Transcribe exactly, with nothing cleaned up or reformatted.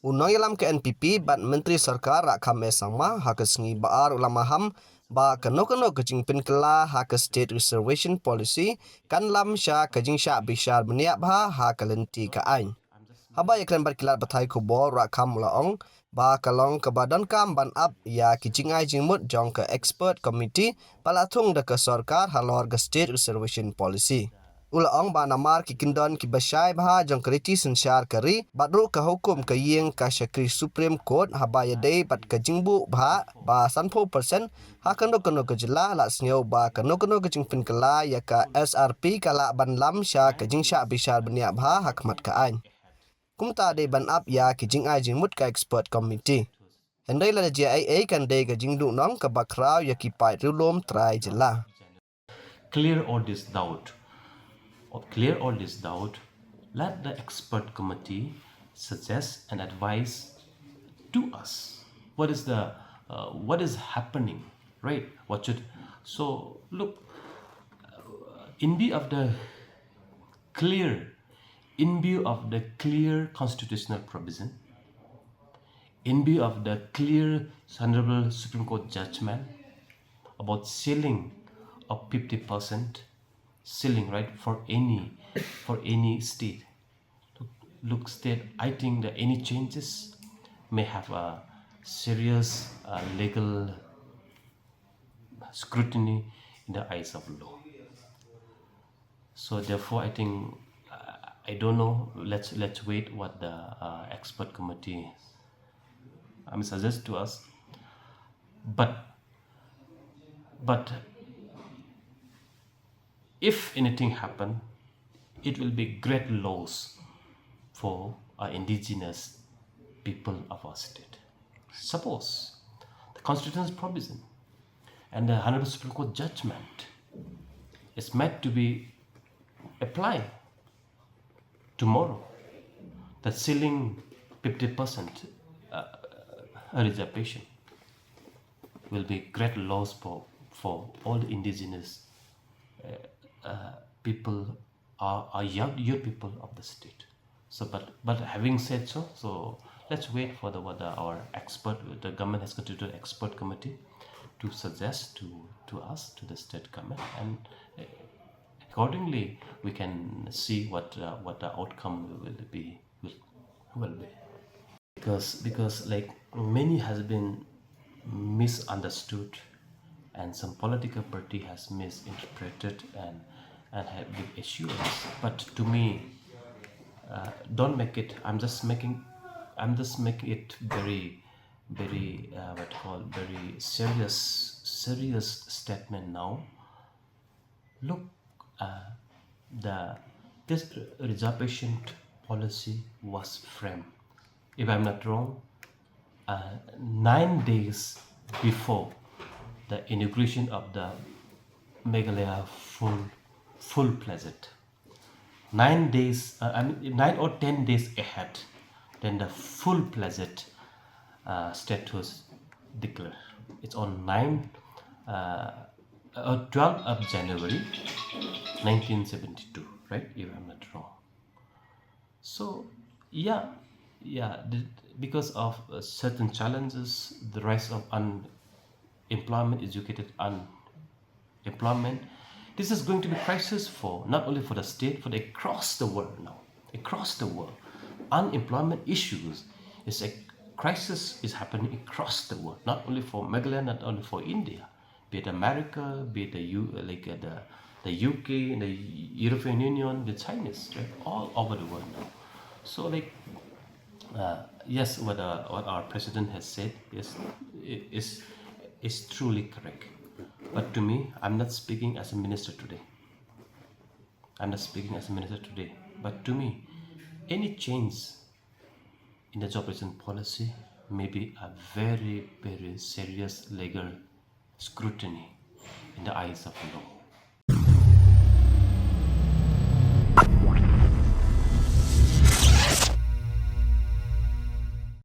U nongïalam ka N P P bad Myntri Sorkar Rakham A Sangma ha ka sngi Ba-ar u la maham ba kano kano ka jingpynkylla ha ka State Reservation Policy kan lam sha ka jingshah bishar bniah bha ha ka lynti ka aiñ. Haba ïakren bad ki lad pathai khubor, Rakham u la ong ba ka long kaba donkam ban ap ïa ki jingai jingmut jong ka Expert Committee ba la thung da ka sorkar halor ka State Reservation Policy. U la ong ba namar ki kyndon kiba shai bha jong ka riti synshar ka ri bad ruh ka hukum ka ïing ka shakri Supreme Court, haba ïadei bad ka jingbuh bha ba sanphew percent ha kano kano ka jylla, la sngew ba kano kano ka jingpynkylla ïa ka S R P ka lah ban lam sha ka jingshah bishar bniah bha ha khmat ka aiñ. Kumta dei ban ap ïa ki jingai jingmut ka Expert Committee. Hynrei lada jia ei ei kan dei ka jingduhnong kaba khraw ïa ki paid riewlum trai jylla. Clear all this doubt, or clear all this doubt, let the expert committee suggest and advise to us what is the, uh, what is happening, right? What should, so look, uh, in view of the clear, in view of the clear constitutional provision, in view of the clear Honorable Supreme Court judgment about ceiling of fifty percent ceiling, right, for any, for any state. Look, state, I think that any changes may have a serious, uh, legal scrutiny in the eyes of law. So therefore, I think, uh, I don't know. Let's, let's wait what the, uh, expert committee, I mean, suggests to us. But, but if anything happen, it will be great loss for our indigenous people of our state. Suppose the constitutional provision and the Honorable Supreme Court judgment is meant to be applied tomorrow, the ceiling fifty percent, uh, reservation will be great loss for, for all the indigenous, uh, uh, people, our, our young, young people of the state. So, but, but having said so, so let's wait for the, what the, our expert, the government has constituted expert committee to suggest to, to us, to the state government, and, uh, accordingly we can see what, uh, what the outcome will be, will, will be. Because, because, like, many has been misunderstood, and some political party has misinterpreted and, and have give assurance. But to me, uh, don't make it, I'm just making, I'm just making it very, very, uh, what call, very serious, serious statement now. Look, uh, the, this reservation policy was framed, if I'm not wrong, uh, nine days before the inauguration of the Meghalaya full, full-fledged. Nine days, uh, I mean, nine or ten days ahead, then the full-fledged, uh, status declared. It's on nine, uh, uh, twelfth of January nineteen seventy-two, right? If I'm not wrong. So, yeah, yeah, the, because of, uh, certain challenges, the rise of unemployment, educated unemployment, this is going to be crisis for, not only for the state, but across the world now. Across the world, unemployment issues is a crisis is happening across the world, not only for Meghalaya, not only for India, be it America, be it the U, like, uh, the, the U K, the European Union, the Chinese, right? All over the world now. So, like, uh, yes, what, uh, what our president has said is, is, is truly correct. But to me, I'm not speaking as a minister today. I'm not speaking as a minister today. But to me, any change in the job reservation policy may be a very, very serious legal scrutiny in the eyes of the law.